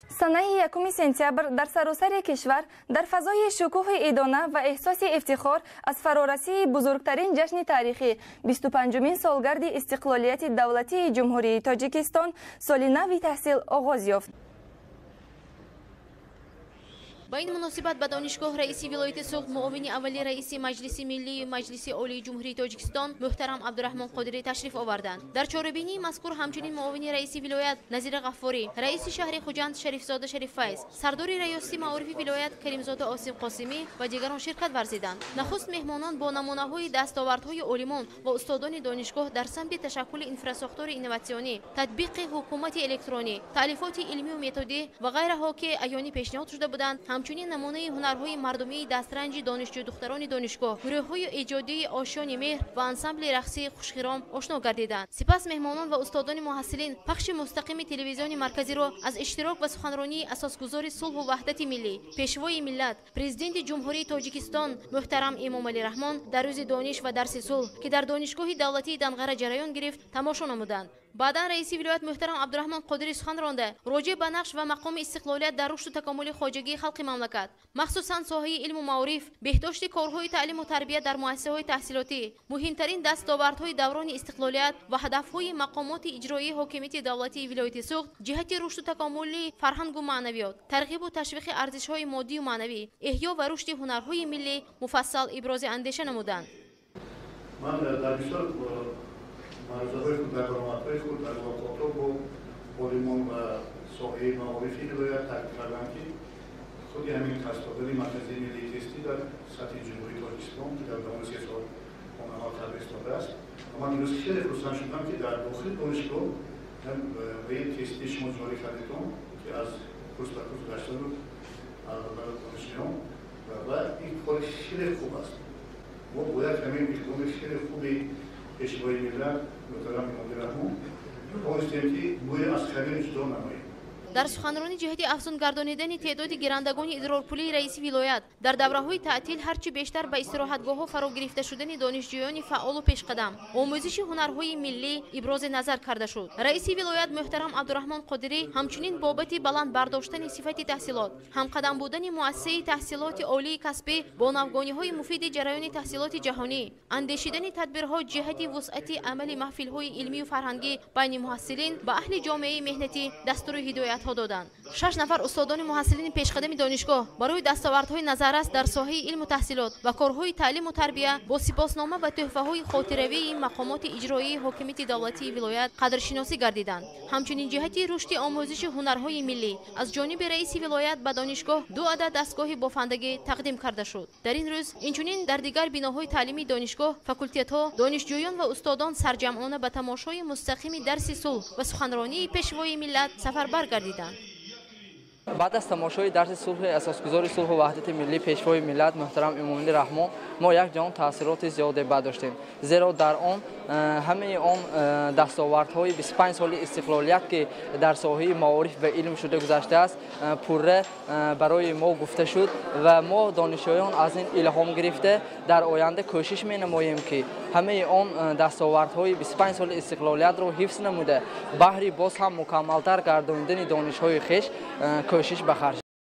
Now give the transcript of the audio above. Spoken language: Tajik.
Санаи 1 сентябр дар саросари кишвар дар фазои шукӯҳи идона ва эҳсоси ифтихор аз фарорасии бузургтарин ҷашни таърихӣ 25-умин солгарди истиқлолияти давлатии Ҷумҳурии Тоҷикистон соли нави таҳсил оғоз ёфт. Ба ин муносибат ба донишгоҳ раиси вилояти Суғд, муовини аввали раиси Маҷлиси Миллию Маҷлиси Олии Ҷумҳурии Тоҷикистон муҳтарам Абдураҳмон Қодирӣ ташриф оварданд. Дар чорабинии мазкур ҳамчунин муовини раиси вилоят Назира Ғаффорӣ, раиси шаҳри Хуҷанд Шарифзода Шариффайз, сардори раёсати маорифи вилоят Каримзода Осим Қосимӣ ва дигарон ширкат варзиданд. Нахуст меҳмонон бо намунаҳои дастовардҳои олимон ва устодони донишгоҳ дар самти ташаккули инфрасохтори инноватсионӣ, татбиқи ҳукумати электронӣ, таълифоти илмию методӣ ва ғайраҳо, ки аёнӣ пешниҳод шуда буданд, ҳамчунин намунаи ҳунарҳои мардумии дастранҷи донишҷӯ духтарони донишгоҳ, гурӯҳҳои эҷодии Ошёни меҳр ва ансамбли рақсии Хушхиром ошно гардиданд. Сипас меҳмонон ва устодони муҳассилин пахши мустақими телевизиони марказиро аз иштирок ва суханронии асосгузори сулҳу ваҳдати миллӣ, пешвои миллат, Президенти Ҷумҳурии Тоҷикистон муҳтарам Эмомалӣ Раҳмон дар рӯзи дониш ва дарси сулҳ, ки дар донишгоҳи давлатии Данғара ҷараён гирифт, тамошо намуданд. Баъдан раиси вилоят муҳтарам Абдураҳмон Қодирӣ сухан ронда, роҷеъ ба нақш ва мақоми истиқлолият дар рушду такомули хоҷагии халқи мамлакат, махсусан соҳаи илму маориф, беҳдошти корҳои таълиму тарбия дар муассисаҳои таҳсилотӣ, муҳимтарин дастовардҳои даврони истиқлолият ва ҳадафҳои мақомоти иҷроии ҳокимияти давлатии вилояти Суғд ҷиҳати рушду такомули фарҳангу маънавиёт, тарғибу ташвиқи арзишҳои моддию маънавӣ, эҳё ва рушди ҳунарҳои миллӣ муфассал ибрози андеша намуданд. Ман дар бисёр марузаҳои худ, дар баромадҳои худ, дар мулоқотҳо бо олимон ва соҳаи маорифи вилоят таъкид кардам, ки худи ҳамин касб додани марказии миллии тестӣ дар сатҳи Ҷумҳурии Тоҷикистон, ки дар давоми 3 сол он амал карда истодааст, ва ман имрӯз хеле хурсанд шудам, ки дар дохили донишгоҳ ба ин тестии шумо ҷорӣ кардетон, ки аз курс ба курс гашта буд донишҷӯён, ва ин кори хеле хуб аст. Мо бояд ҳамин иқдоми хеле хуби пешвои миллат муҳтарам Эмомалӣ Раҳмон тавонистем, ки бӯи аз ҳамин ҷудо намоем. Дар суханронӣ ҷиҳати афзун гардонидани теъдоди гирандагони идрорпулии раиси вилоят дар давраҳои таътил ҳарчи бештар ба истироҳатгоҳҳо фаро гирифта шудани донишҷӯёни фаъолу пешқадам, омӯзиши ҳунарҳои миллӣ ибрози назар карда шуд. Раиси вилоят муҳтарам Абдураҳмон Қодирӣ ҳамчунин бобати баланд бардоштани сифати таҳсилот, ҳамқадам будани муассисаи таҳсилоти олии касбӣ бо навгониҳои муфиди ҷараёни таҳсилоти ҷаҳонӣ, андешидани тадбирҳо ҷиҳати вусъати амали маҳфилҳои илмию фарҳангӣ байни муҳассилин ба аҳли ҷомеаи меҳнатӣ дастуру ҳидоят доданд. 6 нафар устодони муҳассилини пешқадами донишгоҳ барои дастовардҳои назаррас дар соҳаи илму таҳсилот ва корҳои таълиму тарбия бо сипоснома ва тӯҳфаҳои хотиравии мақомоти иҷроии ҳокимияти давлатии вилоят қадршиносӣ гардиданд. Ҳамчунин ҷиҳати рушди омӯзиши ҳунарҳои миллӣ аз ҷониби раиси вилоят ба донишгоҳ 2 адад дастгоҳи бофандагӣ тақдим карда шуд. Дар ин рӯз инчунин дар дигар биноҳои таълимии донишгоҳ, факултетҳо, донишҷӯён ва устодон сарҷамъона ба тамошои мустақими дарси сулҳ ва суханронии пешвои миллат сафарбар гардиданд. Баъд аз тамошои дарси сулҳи асосгузори сулҳу ваҳдати миллӣ, пешвои миллат муҳтарам Эмомалӣ Раҳмон мо як ҷаҳон таъсироти зиёде бардоштем, зеро дар он ҳамаи он дастовардҳои 25 соли истиқлолият, ки дар соҳаи маориф ва илм шуда гузаштааст, пурра барои мо гуфта шуд ва мо донишҷӯён аз ин илҳом гирифта дар оянда кӯшиш менамоем, ки ҳамаи он дастовардҳои 25 соли истиқлолиятро ҳифз намуда, баҳри боз ҳам мукаммалтар гардонидани донишҳои хеш кӯшиш ба харҷ